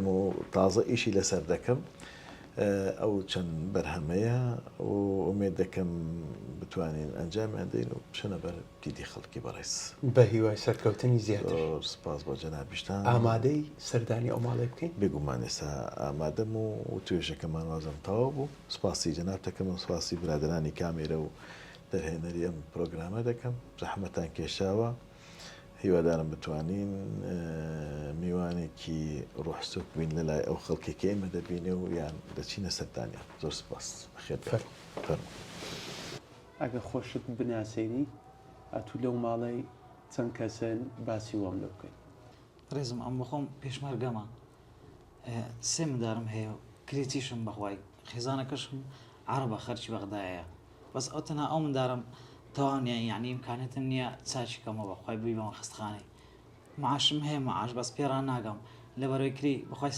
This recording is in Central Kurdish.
و تازە ئیشی لەسەر دەکەم ئەو چەند بەرهەمەیە و ئومێد دەکەم بتوانین ئەنجامیان دەین و بچنە بەر دیدی خەڵکی بەڕێز. بە هیوای سەرکەوتنی زیاتر. زۆر سپاس بۆ جەنابیشتان. ئامادەی سەردانی ئەو ماڵەی بکەین؟ بێگومان ئێستا ئامادەم و وتوێژەکەمان وازم تەواو بوو. سپاسی جەنابت دەکەم و سپاسی برادەرانی کامێرە و دەرهێنەری ئەم پرۆگرامە دەکەم. زەحمەتان کێشاوە. هیوادارم بتوانین میوانێکی ڕۆح سوک بین لە لای ئەو خەڵکێک کە ئێمە دەبینێ و یان دەچینە سەردانیان. زۆر سپاس. بەخێر بێن. فەرموو. ئەگەر خۆشت بناسێنی ئەتوو لەو ماڵەی چەند کەسن باسی وام لۆ بکەی. ڕێزم ئەم بەخۆم پێشمەرگەمە سێ مندارم هەیە و کرێچیشم بەخوای خێزانەکەشم عەڕەبە خەرکی بەغدایە بەس ئەو تەنها ئەو مندارم تەواو نییە یعنی ئیمکانێتم نییە چاکی کەمەوە بەخوای بیبەمە خەستەخانەی معاشم هەیە معاش بەس پێ ڕاناگەم لەبەرەوەی کری بەخوای.